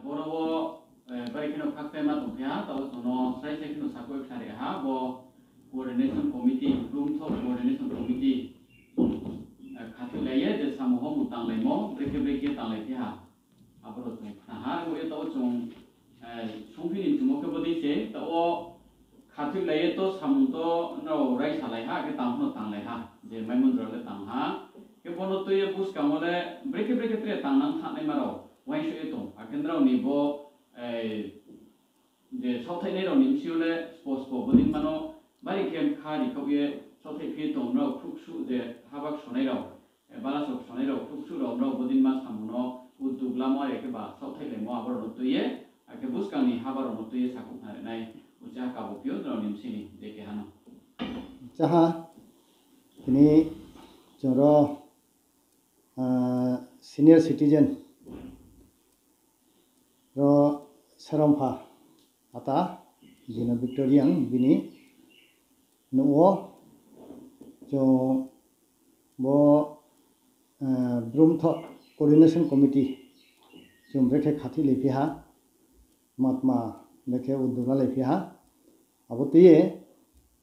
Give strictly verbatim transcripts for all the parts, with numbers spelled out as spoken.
Boro wo, eh, bari kheno khakchangma tongphi ha, taoh wo chung no srai srai kheno sakhouh khnari ha, bo coordination committee, Bru Mthoh coordination committee, eh, khathoilai ye je samung homo tanglaimo, brekhe brekhe tanglaiphi ha. Aboro chung khna ha, abo ye taoh wo chung, eh, sungphi ni chungmo khe bodei se, taoh wo khathoilai ye to samung to nrao raisalai ha, khe tang pho no tanglai ha, je maimon jora le tang ha. Khe bo no tui ye buskang wo le brekhe brekhe tre tangnang thanaima rao uaingsouh ye tong. Akhe nrao ni bo, eh, je saohthainai rao ni bsing yo le spo spo bodei ma no bari khe kha ri khaoh ye saohthaiphi tong, nrao khruhsuh je haba ksonai rao, eh, balaso ksonai rao, khruhsuh rao, nrao bodei ma samung no uddog lamo, are khe ba saohthailaimo abo rao no tui ye, akhe buskang ni haba rao no tui ye sakhouh khnari nai, uchih ha kabo phi ou nrao ni bsing ni je keha no. Chaha, tini chung ro, ah, senior citizen ro Sarompha ata, bini Victoria ang bini nouh wo chung bo, eh, Bru Mthoh coordination committee chung brekhe khathoilaiphi ha, tma tma brekhe uddog lalaiphi ha. Abo tui ye,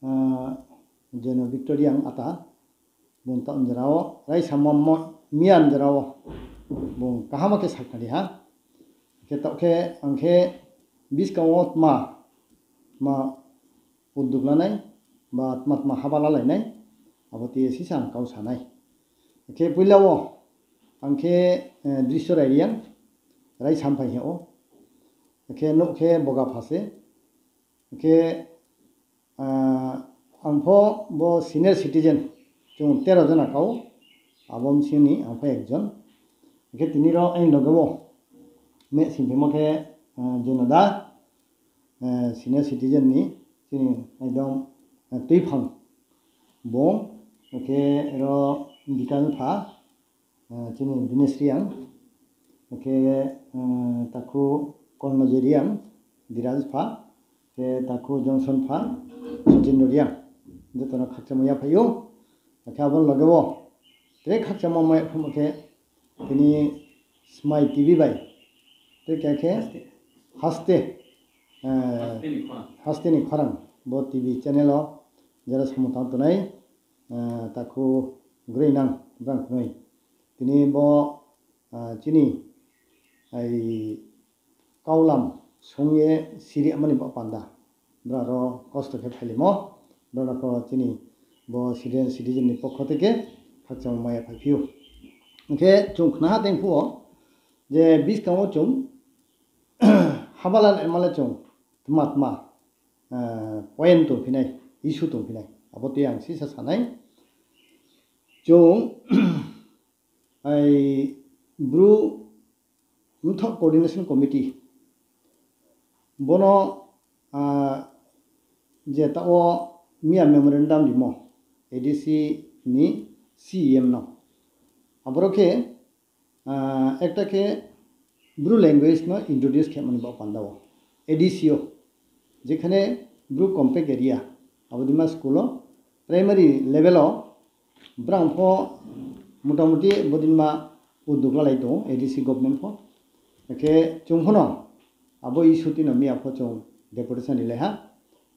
ah, jeno Victoria ang ata, bung taoh njora wo raisamo mo miya njora wo bung kaham khe sakhnari ha. Khe taoh khe ang khe buskang wo tma, tma uddog lanai, ba tma tma haba lalainai, abo tui ye sisa ang kau sa nai. Khe poila wo ang khe, eh, Dristo Rai Reang, Raisamphai hing ou. Khe nouh khe Bogapha se. Khe, ah, ang pho bo senior citizen, chung tero jona kau, abo bsing ni ang pho ekjon. Khe tini ro aini loge wo meh singphimo khe, ah, Jenoda, eh, senior citizen ni chini ekdom, eh, tuiphang bung, khe ro Bikal pha, ah, chini Dinesh Reang, khe, ah, takhu Kornojoy Reang, Diraj pha, khe takhu Johnson pha, Sujendra Reang, joto no khakchangmo yaphai ou. Khe abo ni loge wo tre khakchangmo mai phamo khe tini Smai T V bai, tre khe khe Haste, eh, Haste ni Khorang bo T V channel wo jera samung tang tongnai, eh, takhu Groinang brang knoi. Tini bo, ah, chini, ai, kaulam song ye siri mani bo panda. Bra ro kosto khe phailimo, bra ro pho chini bo citizen, citizen ni pokho theke khakchangmo mai ya phaiphi ou. Hing khe chung khna ha tengphuh wo je buskang wo chung haba lalaima le chung tma tma, eh, point tongphi nai, issue tongphi nai, abo tui ang sisa sa nai. Chung, ai, Bru Mthoh Coordination Committee, bono, ah, je taoh wo miya memorandum rimo A D C ni C E M no, aboro khe, ah, ekta khe Bru language no introduce khe mani bo panda wo A D C wo, jekhane Bru compact area, abo dima school wo, primary level wo, brang pho motamuti bodei ma uddog lalai tong ou A D C government pho. Khe chung pho no abo issue tui no miya pho chung deputation rilai ha.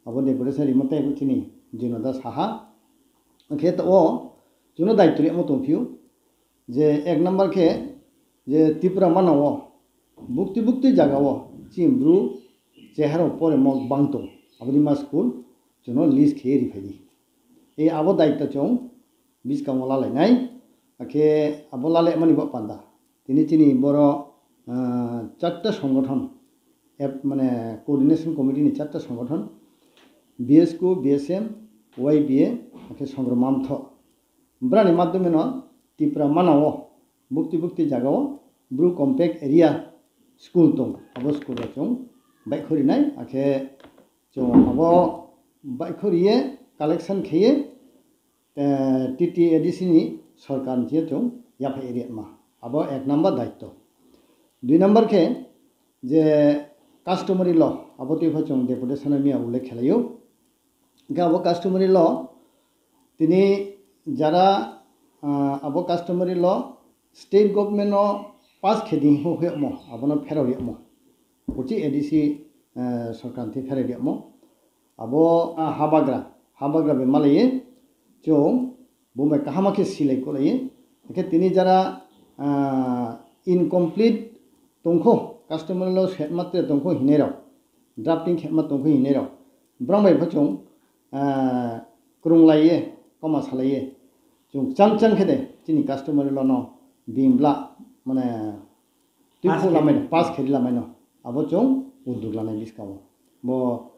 Abo deputation rimo tei chini Jenoda sa ha. Khe taoh wo chung no daityo rimo tongphi ou. Je ek number khe, je Tripura manang wo bukti bukti zaga wo chini Bru chehara poremo gbang tong, abo dima school chung no list khe ye riphai di. E abo daityo chung buskang wo lalai nai, akhe abo lalai mani bo panda. Tini chini boro, ah, charta songothon, mane coordination committee ni charta songothon, B S K, B S M, Y B A, akhe Songrom Mthoh. Brani madhyome no Tripura manang wo bukti bukti zaga wo Bru compact area school tong, abo school wo chung baihkhouh ri nai, akhe chung abo baihkhouh ri ye collection khe ye, eh, T T A D C ni sorkar ni thing yo chung yaphai ri ma. Abo ek number daityo. Dui number khe je customary law, abo tui pho chung deputation no miya ullekh khelai ou. Hing khe abo customary law, tini jara, ah, abo customary law state government no pass khe di hing pho hoihmo, abo no pherao yagmo. uchih A D C sorkar ni thing pherai riyamo. Abo habagra, habagra bai malai ye, chung bo bai kaham khe silai kholai ye. Akhe tini jara incomplete tongkho, customary law setma tre tongkho hingnai rao, drafting khetma tongkho hingnai rao, brang bai pho chung krunglai ye, kauma salai ye, chung chang chang khe de chini customary law no bini bla, mane, tuikhouh lamai no, pass khe ri lamai no, abo chung uddog lanai buskang wo. Bo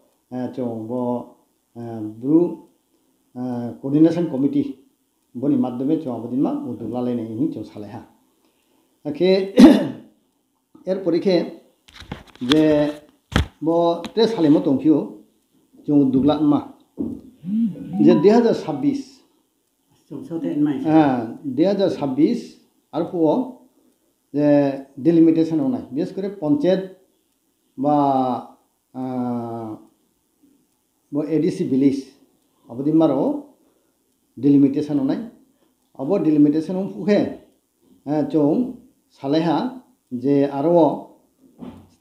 chung bo Bru Coordination Committee, bo ni madhyome chung abo din ma uddog lalai nai hing chung salai ha. Akhe er pore khe je bo tre salaimo tongphi ou, chung uddog lama je dui hajar sabbis, dui hajar sabbis arphuh wo je delimitation ong nai, bises kore panchayat ba bo A D C village, abo din ma rao delimitation ong nai. Abo delimitation ong phuh khe chung salai ha je aro wo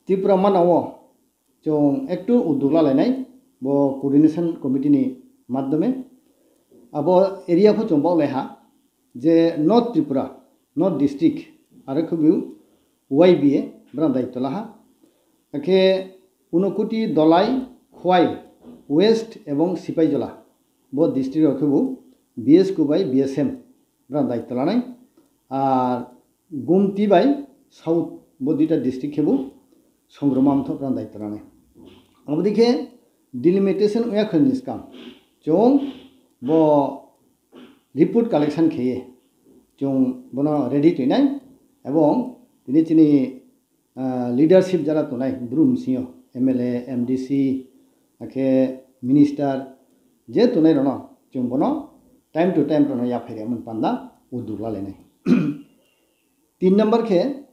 Tripura mana wo chung ektu uddog lalai nai, bo coordination committee ni madhyome. Abo area pho chung baohlai ha je North Tripura, North district, aro khebu Y B A brang daityo la ha. Akhe Unakoti, Dhalai, Khowai, West ebong Sipahijala, bo district rao khebu B S K bai B S M brang daityo la nai. Ar Gumti bai South, bo duita district khebu Songroma Mthoh brang daityo la nai. Abo dei khe delimitation ong ya khe ni skang chung bo report collection khe ye chung bo no ready toi nai, ebong tini chini leadership jara tongnai Bru bsing yo M L A, M D C, akhe minister je tongnai rao no chung bo no time to time rao no yaphai ri mani panda uddog lalai nai. Tin number khe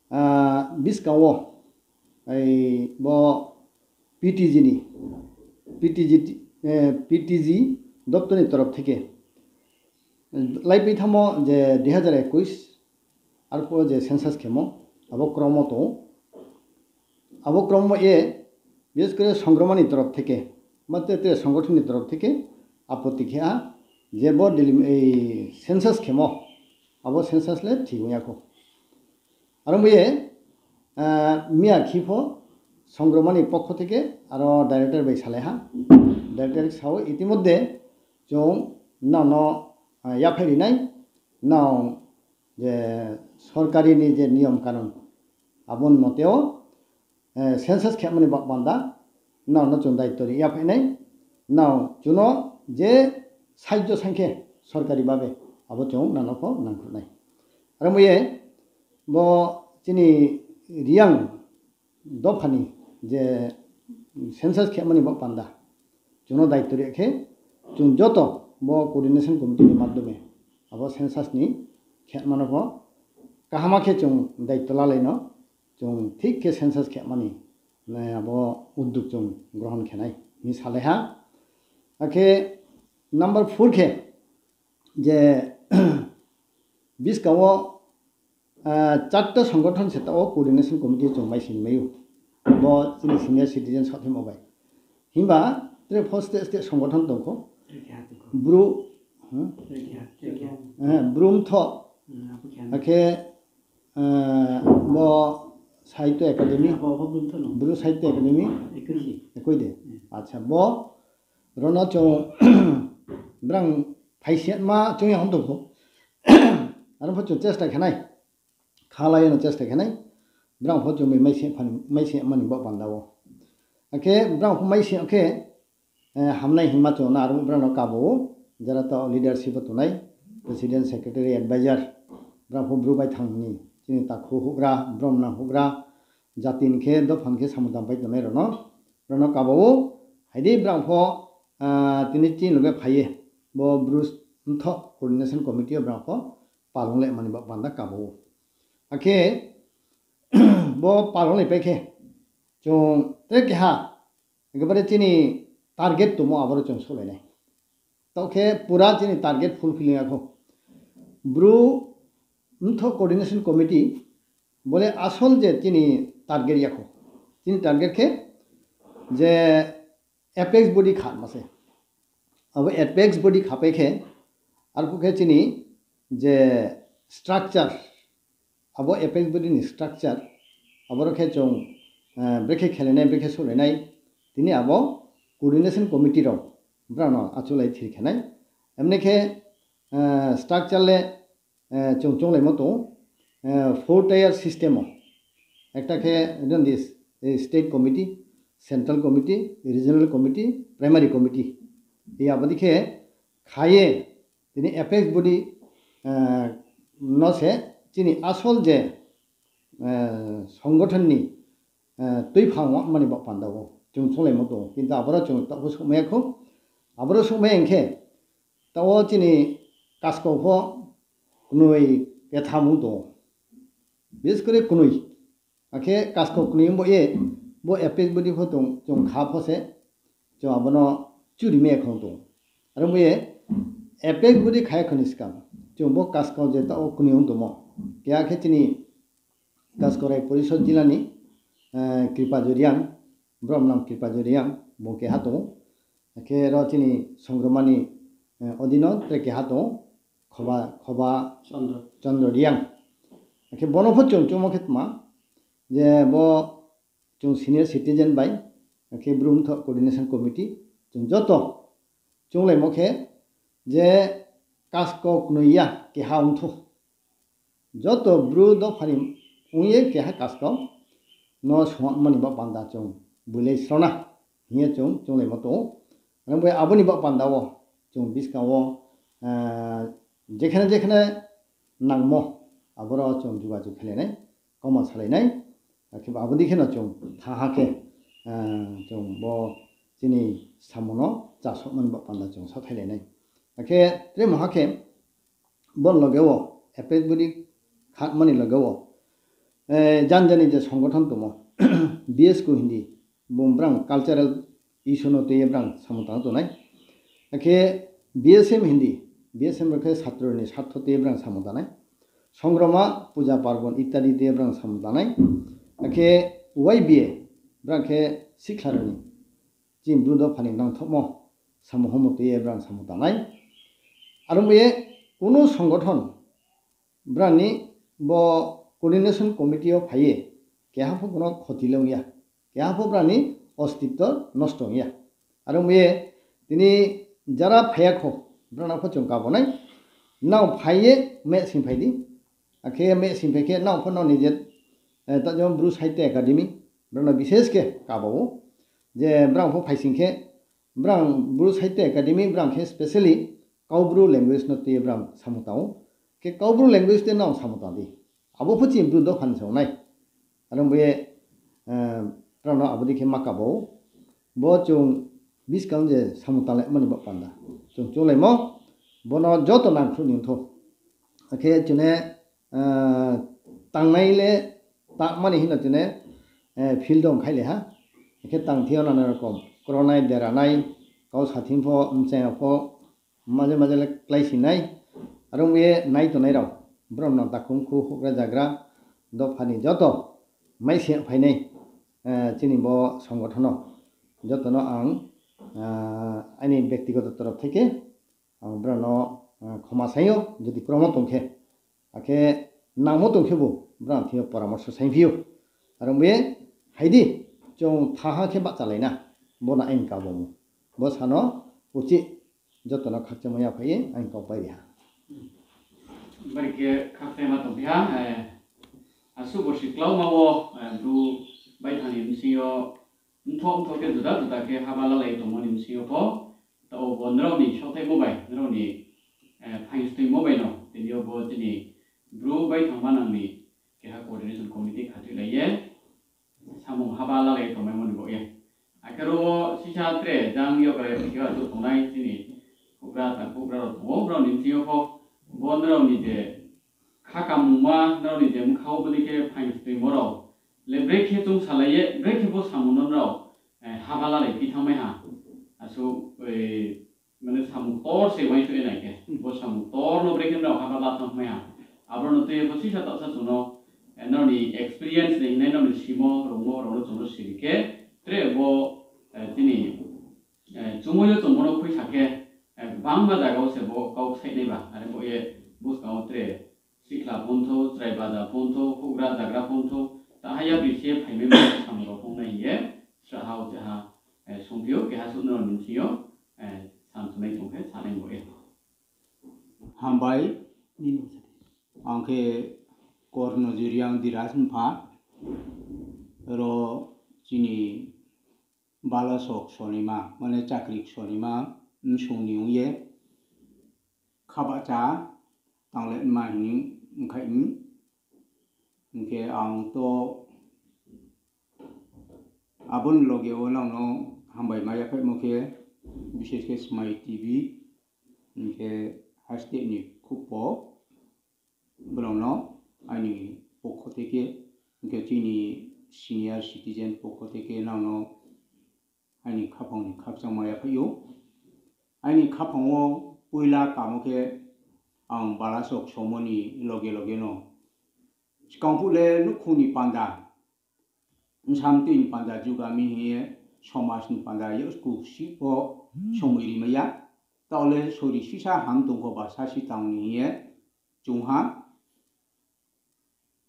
buskang wo bo P T G ni, P T G, P T G doptor ni torof theke laipai thamo je dui hajar ekush arphuh je census khemo, abo kromo tong ou. Abo kromo ye, bises kore Songroma ni torof theke, ma tre tre songothon ni torof theke apoti khe ha je bo census khemo, abo census le thik ong ya khou. Aro bo ye miya khe pho Songroma ni pokho theke aro director bai salai ha. Director sa ou, itimodhye chung nrao no yaphai ri nai, nrao je sorkari ni je niyom kanun, abo ni mote wo census khemani baoh panda nrao no chung daityo ri yaphai nai, nrao chung no je sahajyo saing khe sorkari babe, abo chung nrao no pho nangkhruh nai. Aro bo ye bo chini Reang dopha ni je census khemani baoh panda chung no daityo ri ya khe, chung joto bo coordination committee ni madhyome abo census ni khema no pho kaham khe chung daityo lalai no, chung thik khe census khemani abo uddog chung grohon khe nai hing salai ha. Akhe number four khe je buskang wo charta songothon se taoh wo coordination committee chung maising mai ou. Bo chini senior citizen saohthaimo bai. Himba tre pho state state songothon tong khou. Bru, Bru Mthoh, akhe bo Sahitya Academy, Bru Sahitya Academy, ekoi de. Acha, bo rao no chung brang phaisingma chung ya hon tong khou. Aro pho chung chesta khe nai, khalai no chesta khe nai, brang pho chung bai maisingmani baoh panda wo. Akhe brang pho maising khe hamnai hingma chung no aro brang no kabo ou, jara taoh leadership wo tongnai, president, secretary, advisor, brang pho Bru baithang ni chini takhu houhgra, bromnang houhgra, jati ni khe dopha ni khe samung tangpai tongnai rao no, rao no kabo ou, hai di brang pho tini chini loge phai ye bo Bru Mthoh coordination committee yo brang pho palong lemani baoh panda kabo ou. Akhe bo palong lepai khe chung tre keha, ekebare chini target tongmo aboro chung souhlai nai. Taoh khe pura chini target fulfilling ya khou. Bru Mthoh coordination committee bo le asol je chini target ya khou. Chini target khe je apex body kha ma se. Abo apex body khapai khe, arphuh khe chini je structure, abo apex body ni structure, aboro khe chung, eh, brekhe khelai nai, brekhe souhlai nai, tini abo coordination committee rao brao no achouhlai thir khe nai. Emni khe, eh, structure le, eh, chung chounglaimo tong ou, eh, four tier system o. Ekta khe rindi, eh, state committee, central committee, regional committee, primary committee. Abo dei khe kha ye tini apex body, eh, no se chini asol je, eh, songothon ni, eh, tuiphang mani baoh panda wo chung chounglaimo tong ou. Kintu aboro chung taoh pho souhmai ya khou. Aboro souhmai ya hing khe, taoh wo chini kaskau pho knoi ketham ong tong ou. Bises kore knoi. Akhe kaskau knoi ong bo ye, bo apex body pho tong, chung kha pho se, chung abo no churi mai ya khou tong ou. Aro bo ye, apex body kha ya khou ni skang, chung bo kaskau je taoh wo knoi ong tongmo. Keha khe chini Kaskau Rai Porishod jila ni, eh, Kripajoi Reang, brom nang Kripajoi Reang, bung keha tong ou. Akhe ro chini songroma ni, eh, odino tre keha tong ou, Khoba, Khoba Chondro Reang. Akhe bono pho chung choungmo khe tma, je bo chung senior citizen bai, akhe Bru Mthoh Coordination Committee, chung joto chounglaimo khe je kaskau knoi ya keha ong thou. Joto Bru dopha ni ong ye keha kaskau no songmani baoh panda chung builai srona hing ye chung chounglaimo tong ou. Aro bo abo ni baoh panda wo chung buskang wo, eh, jekhane jekhane nangmo aboro chung jogajog khelai nai, kauma salai nai. Akhe abo dei khe no chung thanng ha khe, eh, chung bo chini samung no chasouhmani baoh panda chung saohthailai nai. Akhe tre mungha khe, bo loge wo, apex body khatmani loge wo, eh, jani jani je songothon tongmo, B S K hindi, bung brang cultural issue no tui ye brang samung tang tongnai. Akhe B S M hindi, B S M rao khe satro ni sartho tui ye brang samung tangnai. Songroma, puja parbon ityadi tui ye brang samung tangnai. Akhe Y B A, brang khe sikhla rao ni, chini Bru dopha ni nangthohmo samung homo tui ye brang samung tangnai. Aro bo ye kuno songothon brang ni bo coordination committee wo phai ye keha pho kuno khoti le ong ya, keha pho brang ni ostitto nosto ong ya. Aro bo ye tini jara phai ya khou, brao no pho chung kabo nai, nrao phai ye meh sing phai di. Akhe meh sing phai khe nrao pho nrao ni je, eh, ta jemon Bru Sahitya Academy, brao no bises khe kabo ou. Je brao pho phai sing khe, brang Bru Sahitya Academy brang khe specially Kaubru language no tui ye brang samung tang ou. Khe Kaubru language tei nrao samung tang di. Abo pho chini Bru dopha ni se ong nai. Aro bo ye, eh, brao no abo dei khe ma kabo ou. Bo chung buskang je samung tanglaimani baoh panda chung chounglaimo, bo no joto nangkhruh ni ong thou. Akhe chune, eh, tangnai le tangmani hino chune, eh, field wo ongkhai le ha. Akhe tang thing yo nana rokom kronai, deranai, kau sa thing pho, mchang ya pho, maje maje le kláisinai. Aro ong ye nai tongnai rao, brao no takhum khu houhgra zagra, dopha ni joto maisi phainai, eh, chini bo songothon no, joto no ang, eh, aini bektigoto torof theke ang brao no, eh, khoma sai ou, jodi kromo tong khe. Akhe nangmo tong khebu, brao thing yo poramorso saingphi ou. Aro ong ye, hai di, chung thanng ha khe bahchalai na, bo no aini kabomo. Bo sa no uchih joto no khakchangmo yaphai ye aini kau pai ri ha. Bari khe khakchangma tongphi ha, eh, asuh borsi klauma wo, eh, Bru baithang ni bsing yo mthoh mthoh khe juda juda khe haba lalai tongmo ni bsing yo pho, taoh bo nrao ni saohthaimo bai, nrao ni, eh, phaing stoimo bai no, tini yo bo chini Bru baithang manang ni keha coordination committee khathoilai ye, samung haba lalai tongmaimo ni baoh ye. Akhe ro wo sisa tre jang yokra yokri khe achouh tongnai chini houhgra, takhu houhgra rao tong ou, brao ni bsing yo pho, bo nrao ni je kha kamungma, nrao ni je bkha wo bodei khe phaing stoimo rao le brekhe choung salai ye, brekhe bo samung no nrao, eh, haba lalai phi thanngmai ha. Asuh, eh, mane samung ktor se uaingsouh ye nai khe, bo samung ktor no brekhe nrao haba la thanngmai ha. Aboro no tui ye bo sisa taohsa chung no, nrao ni experience ni hingnai nrao ni simo rungmo rao no chung no siri khe, tre bo, tini, chungmo yo chung bo no khuisa khe, gbangma zaga wo se bo kau ksaih nai ba, are bo ye buskang wo tre sikhla phonthou, chrai baja phonthou, houhgra zagra phonthou, taha yapri se phaimai ma samung rao phongnai hing ye, sraha wo keha songphi ou, keha suh nrao ni bsing yo samchunai tong khe sanai bo ye. Hambai, ang khe Korno Jiriang Diraj mpha, ro chini balasok sonaima, mane chakri sonaima, bsung ni ong ye, khabahcha tang le ma hing khaih mi. Hing khe ang to abo ni loge wo nang no hambai ma yaphaihmo khe, bises khe Smai T V, hing khe haste ni khupo, brao no aini pokho theke, hing khe chini senior citizen pokho theke nang no aini khaphang ni khakchangma yaphaih ou. Aini khaphang wo poila kamo khe ang balasok somo ni loge loge no skang phuh le nouhkhong ni panda, bsa mtoi ni panda juga mi hing ye, somaj ni panda yaksku sih pho somoi rimai ya. Taoh le sori sisa ham tong kho ba sasi tang ni hing ye chung ha.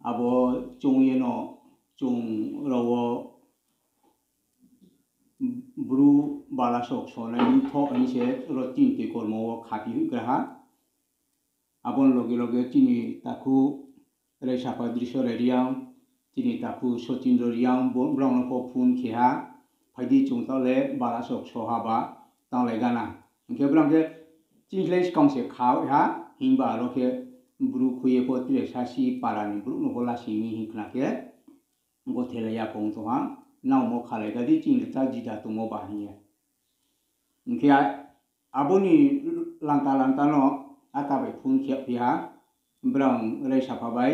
Abo chung ye no chung rao wo Bru balasok sonai mthoh hing se ro tini tui kormo wo khaphi hoihgra ha. Abo ni loge loge chini takhu Raisapha Driso Rai Reang, chini takhu Sachindra Reang, bo-, brao no pho phone khe ha, phai di chung taoh le balasok so ha ba tanglai gana. Hing khe brao khe chini le skang se kha ha, himba aro khe bru khui ye pho tre sasi para ni brouh no pho lasi mi hing khna khe, gothelai ya kong tong ha, nangmo khalai ga di chini le ta jida tongmo ba hing ye. Hing khe a-, abo ni lanta lanta no ata bai phone khe phi ha, brao Raisapha bai,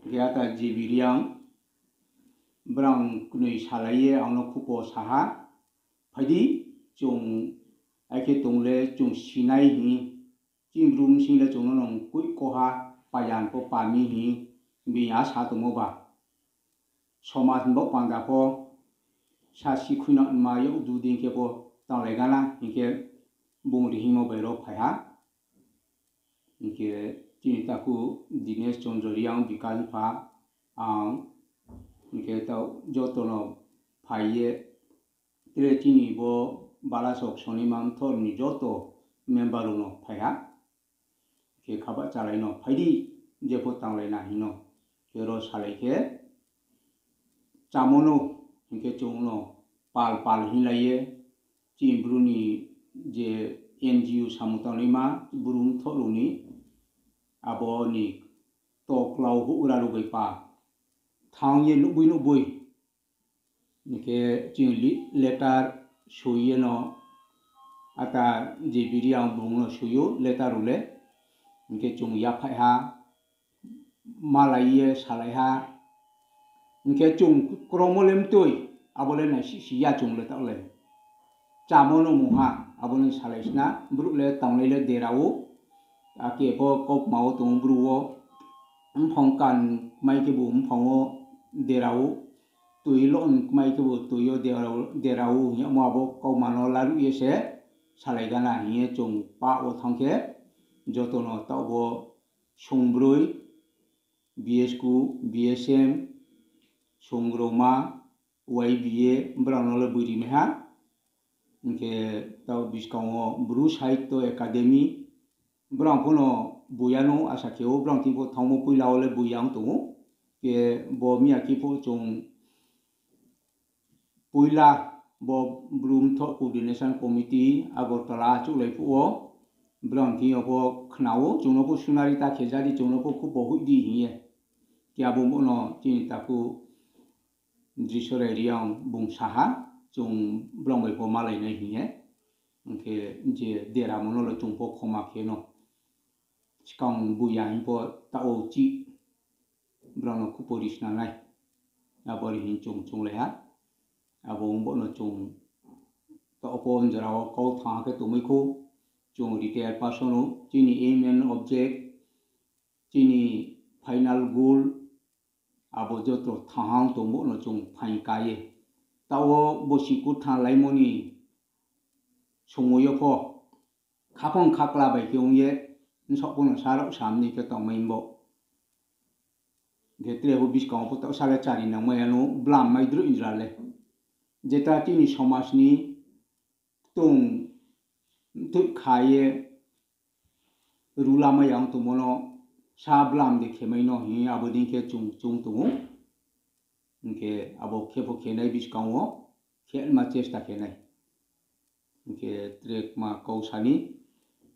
hing khe ata J B Reang, brao knoi salai ye ang no khupo sa ha, phai di, chung, akhe tong le chung sinai hing, chini bru bsing le chung no nung koih ko ha, payan pho pa mi hing, bini asa tongmo ba. Somaj ni baoh panda pho, sasi khuinangma yag du dei khe pho tanglai gana hing khe bung rihingmo bai ro phai ha. Hing khe chini takhu Dinesh Chandra Reang, Bikas pha, ang, hing khe taoh joto no phai ye, tre chini bo balasok sonaima mthoh ni joto member rao no phai ha. Khe khabah chalai no phai di, jepho tanglai na hing no. Khe ro salai khe, chamo no, hing khe chung no pal pal hinglai ye, chini bru ni je N G O samung tangnaima bru mthoh rao ni, abo ni toklau houhgra rao bai pa thanng ye nuhboi nuhboi. Hing khe chini letter soi ye no, ata J B Reang bung no soi ou letter rao le. Hing khe chung yaphaih ha, malai ye salai ha. Hing khe chung kromo le mtoi, abo le naisihsi ya chung le taoh le. Chamo no mungha, abo ni salai sna, brouh le tanglai le dera ou, ake pho kaukma wo tong ou bru wo, mphang kan kmai khebu mphang wo dera ou, toi lo kmai khebu toi yo dera ou, dera ou hing yagmo abo kaukma no laruh ye se salai gana hing ye chung pah wo thanng khe, joto no taoh bo songbroi, B S K, B S M, songroma, Y B A, brao no le boi ri mai ha. Hing khe taoh buskang wo Bru Sahitya Academy, brao pho no boi ya no asa khe ou, brao thing pho thanngmo poila wo le boi ya ong tong ou. Khe bo miya khe pho chung poila bo Bru Mthoh Coordination Committee Agartala achouhlai phuh wo, brao thing yo pho khna ou, chung no pho sunari ta khe ja di, chung no pho khupo hoih di hing ye. Khe abo bo no chini takhu Drisorai Reang bung sa ha, chung brao bai pho malai nai hing ye. Hing khe je deramo no le chung pho khoma khe no. Skang boi ya hing pho taoh wo chih brao no khupo ri sna nai. Abo ri hing chung chunglai ha. Abo ong bo no chung taoh pho jora wo kau thanng ha khe tongmai khou. Chung retired person ou, chini aim and object, chini final goal, abo joto thanng ha ong tongmo no chung phaing ka ye. Taoh wo bosi kurtham laimo ni somoi yo pho khaphang khakla bai khe ong ye, bsaoh pho no sa rao sam ni khe tongmai bo. Hing khe tre pho buskang wo pho taoh sa le chari nangmai ya no blam mai droi nra le. Jeta chini somaj ni ktong mthoih kha ye rulamai ya ong tongmo no sa blam de khe mai no hing ye abo dei khe chung chung tong ou. Hing khe abo khe pho khe nai buskang wo khe ma chesta khe nai. Hing khe tre kma kau sa ni,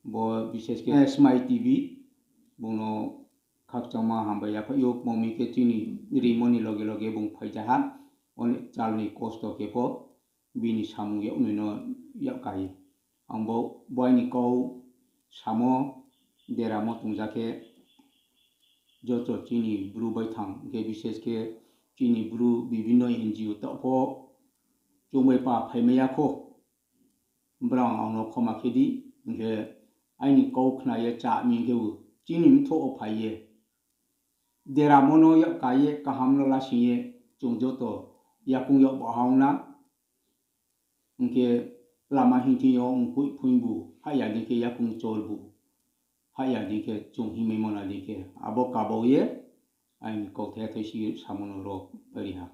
bo bises khe Smai T V, bung no khakchangma hambai yaphaih ou, kmami khe chini rimo ni loge loge bung phai ja ha, onek chal ni kosto khe pho, bini samung yag noi no yag ka ye. Ang bo, bo aini kau samo deramo tong ja khe, joto chini Bru baithang hing khe bises khe chini Bru bibhinno N G O taoh pho chung bai pa phaimai ya kho. Brao ang no khoma khe di, hing khe aini kau khna ye chá mi hing khe bo chini mthoh wo phai ye deramo no yag ka ye kaham no lasing ye chung joto yakoung yag ba ha ong na. Hing khe lama hingthing yo mkoih phuing bu, hah ya dei khe yakoung chol bu, hah ya dei khe chung hingmaimo na dei khe abo kabau ye aini kauthai thai si samo no ro ri ha.